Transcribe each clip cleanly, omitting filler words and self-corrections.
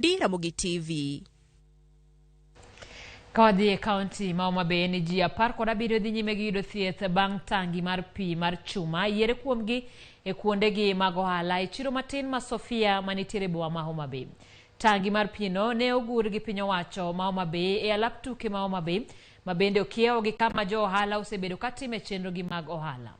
Ramogi TV. Ka wadhi e kaunti ma Homa Bay ni ji 17 dhi nyime gi yudo thieth bang' tangi mar pi mar chuma yiere kuomgi e kuondegi mag ohala e chiro matin ma Sofia manitiere e boma ma Homa Bay. Tangi mar pi no ne ogur gi piny owacho ma Homa Bay e alap tuke ma Homa Bay ma bende okiewo gi kama jo ohala osebedo katime chenrogi mag ohala.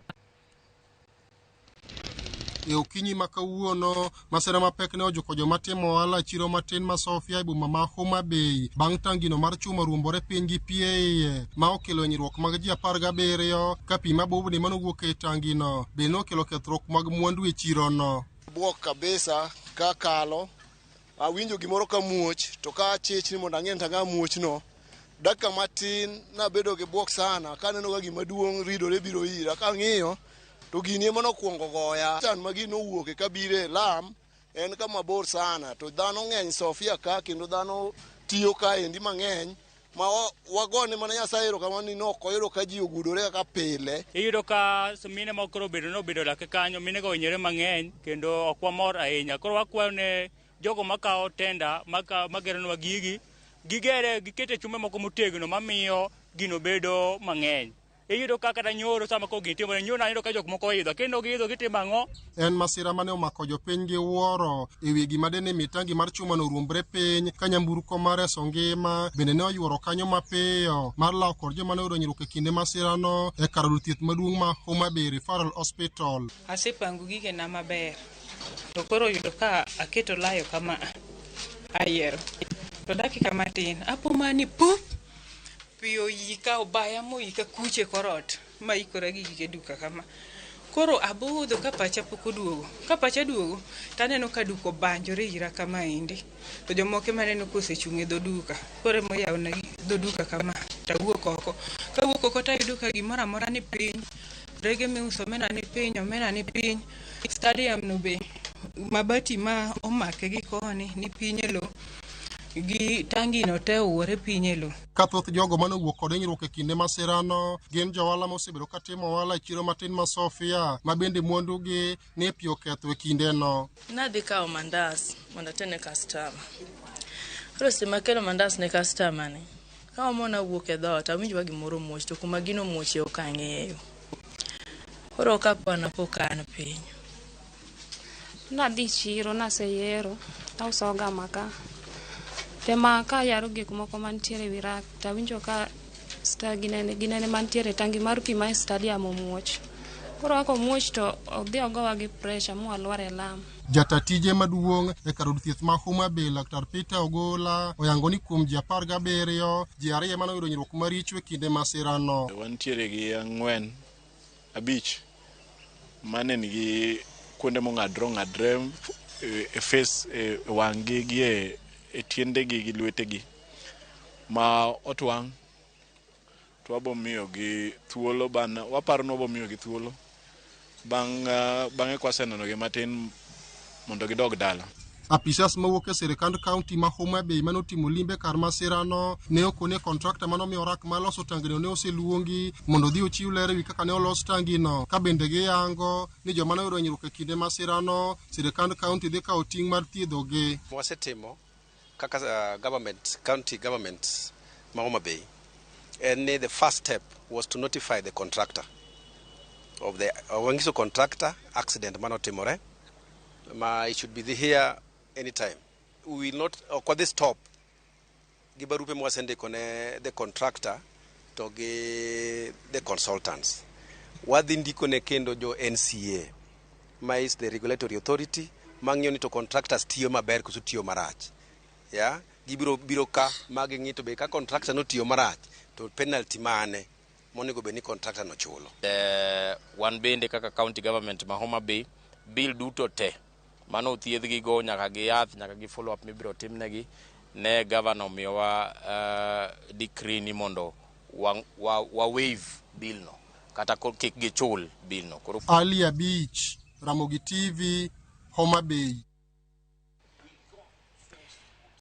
E okinyi ma kawuono, masira mapek ne ojuko joma timo ohala e chiro matin ma Sofia e boma ma Homa Bay bang' tangino mar chuma ruombore piny gi pi e iye ma okelo hinyruok mag ji 17 ka pi mabubni manowuok e tangino bende nokelo kethruok mag mwandu e chirono. Buok kabisa ka kalo awinjo gimoro ka muoch to ka achich ni mondo ang'e ni tang'a muochno dakika matin nabedo gi buok sana kaneno ka gima duong' ridore biro ira kang'iyo to gini ema nokwongo goya chan ma gini nowuoke kabiro e lam en kama bor sana to dhano ng'eny Sofia ka kendo dhano tiyo kaendi mang'eny ma wagone mana Nyasaye erokamano ni nok oyudo ka ji ogudore kaka pile. Iyudo ka mine moko koro obedo nobedo lake kanyo, mine go ohinyore mang'eny kendo ok wamor ahinya. Koro wakwayo ne jogo makawo tenda mageronwa gigi, gigere gikete chumbe moko motegno mamiyo gino bedo mang'eny. Iyudo ka kata nyoro sama koro gini timore, nyoro nayudo ka jok moko oidho, kendo giidho gitimo ang'o? En masira mane omako jopiny gi wuoro e wi gima dene mi tangi mar chuma no ruombre piny ka nyamburko mar reso ngima bende ne oyuoro kanyo mapiyo mar lawo kod joma ne oyudo hinyruok e kinde masirano e kar od thieth maduong' ma Homa Bay Referral Hospital. Asepango gigena maber to koro oyudo ka aketo layo kama ayiero to dakika matin apo mana ni pup pi oyika obaya moyika kuche korot ma ikora gi gige duka kama. Koro abudho ka pacha pok oduogo. Ka pacha duogo to aneno ka duka obanjore ira kama endi. To jomoko ema aneno kosechung' e dho duka. Koro ema oyawona dho duka kama to awuok oko. Kawuok oko to ayudo ka gimoro amora ni piny. Rege miuso omena ni piny, omena ni piny. Stadium no be mabati ma omake gi koni ni piny e lowo. Gi tangi no te owuore piny e lowo. Ka thoth jogo mane owuok kod hinyruok e kinde masirano gin johala mosebedo ka timo ohala e chiro matin ma Sofia ma bende mwandugi ne pi oketho e kindeno. Nadhi kawo mandas mondo ater ne kastama. Koro seche makelo mandas ne kastama ni, ka omona wuok e dhoot, awinjo ka gimoro muoch to kuma gino omuoche ok ang'eyo. Koro kapo anapo ka an piny. Nadhi chiro naseyiero, ausoga maka. Te maka ayaro gik moko mantiere e wi rak tawinjo ka ginene, ginene mantiere tangi mar pi ma e stadium omuoch. Koro kaka omuoch to odhi ogowa gi pressure mwalwar e lam. Jata tije maduong' e kar od thieth ma Homa Bay Laktar Peter Ogola oyango ni kuom ji 17, ji 2 ema noyudo hinyruok maricho e kinde masirano. Wantiere gi 4 5 mane nigi kuonde mong'adre ong'adre e face e wang'gi gi e tiendegi gi lwetegi ma otwang' to wabo miyogi thuolo waparo ni wabo miyogi thuolo bang'e kwaseneno gi matin mondo gidog dala. Apisas mawuok e sirikand kaunti ma Homa Bay mane otimo limbe kar masirano ne okone kontrakta mane omiyo rak mar loso tangino ne oseluongi mondo odhi ochiw ler ewi kaka ne olos tangino ka bende giyango ni joma ne oyudo hinyruok e kinde masirano sirikand kaunti dhi kawo ting' mar thiedhogi. Wasetimo kaka government, county government ma Homa Bay en ni the first step was to notify the contractor of the wangiso contractor accident manotimore ma it should be here anytime. We will not ok wadhi stop gi barupe mwasendiko ne the contractor to gi the consultants. Wadhi ndiko ne kendo jo NCA ma is the regulatory authority mang'iyo ni to contractors tiyo maber koso tiyo marach. Yeah? Gibiro biro ka ma ging'i to be ka contractor notiyo marach to penalty mane monego bed ni contractor no chulo. Wan bende kaka county government ma Homa Bay bill duto te mano othiedhgi go nyaka gi yath nyaka gi follow up mibiro timnegi ne governor omiyowa decree ni mondo wa waive bill no kata kik gichul bill no. Koro Ali Abich, Ramogi TV, Homa Bay.